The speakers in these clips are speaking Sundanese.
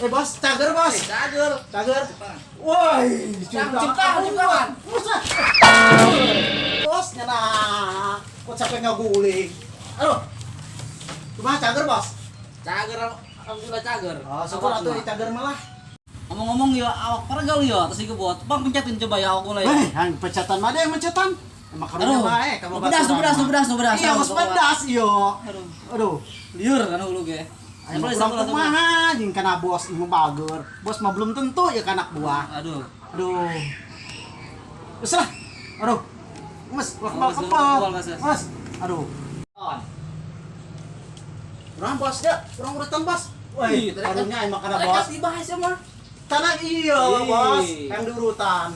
Eh bos, cager bos. Cager. Cager. Woi, Ciptaan, ciptaan. Buset. Bos, nyana. Kok sampai ngaguling. Aduh. Kumaha cager bos? Cager, alhamdulillah cager. Oh, syukur atuh cager malah. Ngomong-ngomong ya awak peregal ya terus iku bot. Bang pencetin coba ya awak mulai. Eh, yang pencatan mana yang pencetan? Emang karunya Aduh. bae kamu Pedas, pedas, pedas, pedas. Iya, bos pedas iyo. Aduh. Aduh. Liur kan lu ge. Ayo kurang kumaha jeung kana bos ieu bager. Bos mah belum tentu ya kana buah. Aduh. Aduh. Wes lah. Aduh. Mas, ulah kebal kebal. Mas. Aduh. Kurang bos ya, kurang urutan bos. Woi, karunya emang kana bos. Dibahas ya mah. Tanah iya bos, yang diurutan.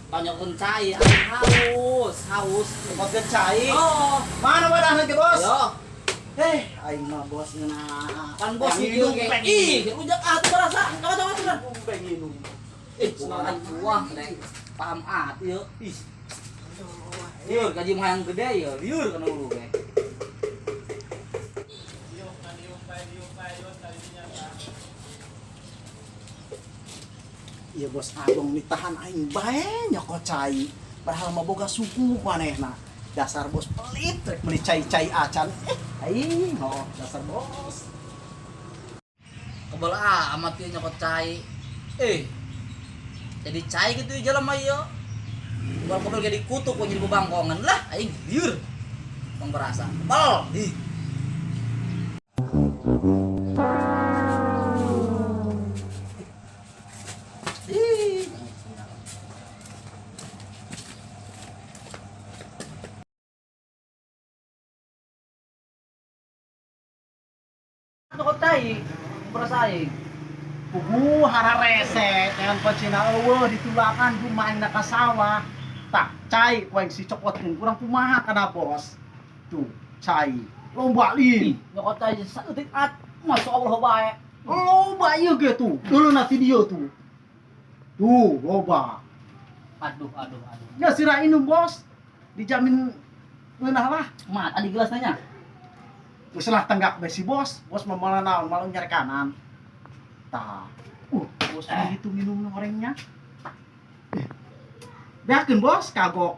Banyak cai, haus, haus. Nyokotkeun cai. Oh. Mana wadahna ge bos? Yo. Eh, aing mah bos ngeunah. Kan bos ieu ge. Ih, ujak ah tuh berasa. Coba coba coba. Pengen minum. Ih, aing buah deng. Paham ah ieu. Ih. Liur gaji mah yang gede ya, liur kana ulu ge. Iya bos Abong ditahan aing bae nyokot cai. Padahal mah boga suku manehna. Dasar bos pelit rek meuli cai-cai acan. Eh, aing oh dasar bos. Kebal amat ieu nyokot cai. Eh. Jadi cai gitu jalan mah ieu. Kebal-kebal jadi kutuk jadi bebangkongan lah aing liur. Bang berasa. Kebal. Ih. Nyokot cai, berasa aing. Pugu hararese dengan pecina eueuh ditulakan kumaha aing ka sawah. Tak cai ku aing si cokotkeun kurang kumaha kana bos. Tuh, cai. Lomba lin. Nyokot cai saeutik at, masya Allah bae. Loba ieu ge tuh. Dulu na video tuh. Tuh, loba. Aduh, aduh, aduh. Ya sira inum bos. Dijamin ngeunah lah. Mat, adi gelas nanya. Geus lah tenggak bae si bos. Bos mah malah naon, malah nyari kanan. Tah. Bos begitu minum orangnya. Beakeun bos kagok.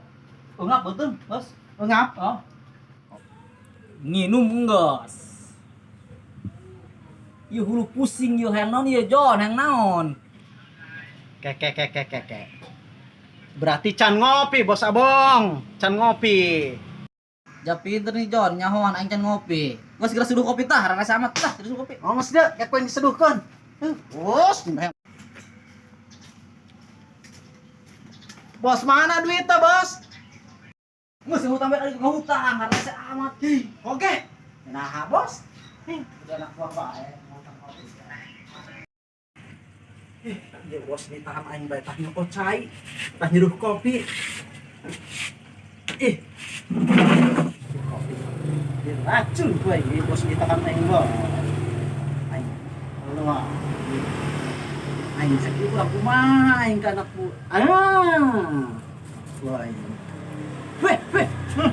Engap betul, bos. Engap. Oh. Nginum enggeus. Ieu hulu pusing ieu hayang naon ieu John, hayang naon. Ke ke ke ke ke ke. Berarti can ngopi bos Abong, can ngopi. Ja pinter nih John, nyahoan aing can ngopi. Geus geura seduh kopi tah, rasa amat tah, seduh kopi. Oh mas dia, kayak yang diseduhkeun. Bos, bos mana duitnya bos? Geus ngutang bae kali ngutang, rasa amat. Oke. Nah bos. Udah anak buah bae, ngutang kopi. Ya bos ditahan aing bae tah nyokot cai, tah nyeduh kopi. Ih. Kopi. Diracun ku aing bos ditahan aing bos. Aing. Lu aing sakieu urang kumaha aing ka anak bu. Ah. Wah aing. Weh, weh. Wah.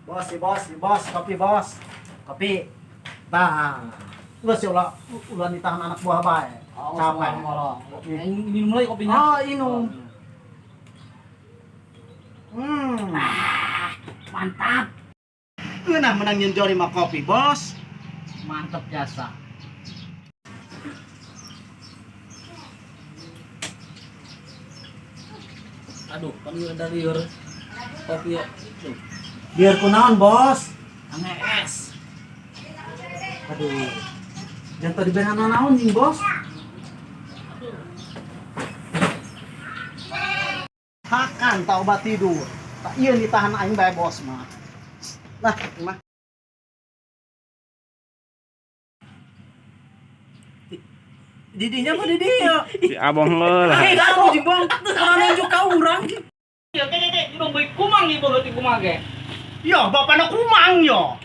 Bos, bos, bos, kopi bos. Kopi. Tah. Geus ya ulah ulah ditahan anak buah bae. Capek. Ini minum lagi kopinya. Oh, minum. Ah, mantap. Ngeunah menang nyeun jori mah kopi, bos. Mantap jasa. Aduh, pan ieu ada liur. Kopi ya. Tuh, Biar kunaon, bos? anges. Aduh. Jangan tadi behan naon jeung bos. Hakan tak obat tidur. Tak ieu ditahan aing bae bos mah. Lah, mah. Didinya mah di dieu. Si Abong lah. Eh, kamu jeung bang, kana nunjuk ka urang. Ya, ke ke ke, dong bae kumang ieu berarti kumang ge. Yo, bapakna kumang yo.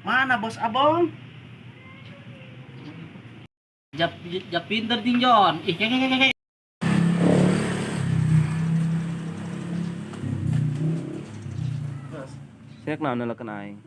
Mana bos Abong? Jap jap pinter ting John. Ih, ke ke ke ke. Sia naon nelekeun aing.